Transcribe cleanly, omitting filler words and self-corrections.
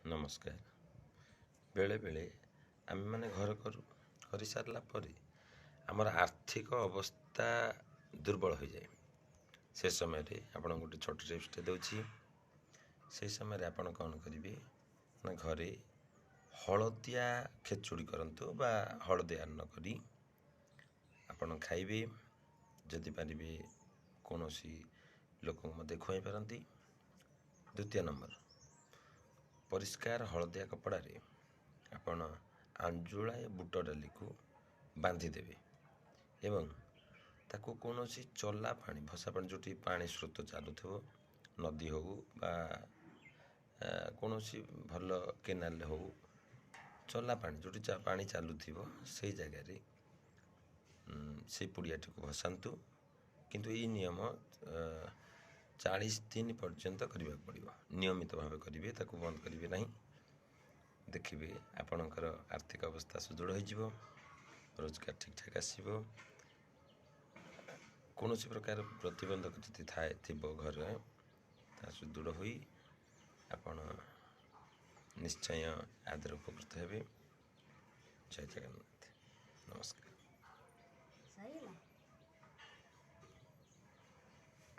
ନମସ୍କାର। ବେଳେବେଳେ ଆମେମାନେ ଘର କରୁ, କରିସାରିଲା ପରେ ଆମର ଆର୍ଥିକ ଅବସ୍ଥା ଦୁର୍ବଳ ହୋଇଯାଏ। ସେ ସମୟରେ ଆପଣଙ୍କୁ ଗୋଟେ ଛୋଟ ଟିପ୍ସଟେ ଦେଉଛି। ସେହି ସମୟରେ ଆପଣ କ'ଣ କରିବେ ନା, ଘରେ ହଳଦିଆ ଖେଚୁଡ଼ି କରନ୍ତୁ ବା ହଳଦିଆ ଅନ୍ନ କରି ଆପଣ ଖାଇବେ। ଯଦି ପାରିବେ, କୌଣସି ଲୋକଙ୍କୁ ମଧ୍ୟ ଖୁଆଇ ପାରନ୍ତି। ଦ୍ୱିତୀୟ ନମ୍ବର, ପରିଷ୍କାର ହଳଦିଆ କପଡ଼ାରେ ଆପଣ ଆଞ୍ଜୁଳାଏ ବୁଟ ଡାଲିକୁ ବାନ୍ଧିଦେବେ ଏବଂ ତାକୁ କୌଣସି ଚଲା ପାଣି, ଭସା ପାଣି, ଯେଉଁଠି ପାଣି ସ୍ରୋତ ଚାଲୁଥିବ, ନଦୀ ହେଉ ବା କୌଣସି ଭଲ କେନାଲରେ ହେଉ, ଚଲା ପାଣି ଯେଉଁଠି ପାଣି ଚାଲୁଥିବ, ସେଇ ଜାଗାରେ ସେଇ ପୁଡ଼ିଆଟିକୁ ଭସାନ୍ତୁ। କିନ୍ତୁ ଏଇ ନିୟମ 40 ଦିନ ପର୍ଯ୍ୟନ୍ତ କରିବାକୁ ପଡ଼ିବ। ନିୟମିତ ଭାବେ କରିବେ, ତାକୁ ବନ୍ଦ କରିବେ ନାହିଁ। ଦେଖିବେ, ଆପଣଙ୍କର ଆର୍ଥିକ ଅବସ୍ଥା ସୁଦୃଢ଼ ହୋଇଯିବ, ରୋଜଗାର ଠିକ୍ଠାକ୍ ଆସିବ। କୌଣସି ପ୍ରକାର ପ୍ରତିବନ୍ଧକ ଯଦି ଥାଏ, ଥିବ ଘରେ, ତାହା ସୁଦୃଢ଼ ହୋଇ ଆପଣ ନିଶ୍ଚୟ ୟା ଉପକୃତ ହେବେ। ଜୟ ଜଗନ୍ନାଥ, ନମସ୍କାର। ସରିଗଲା।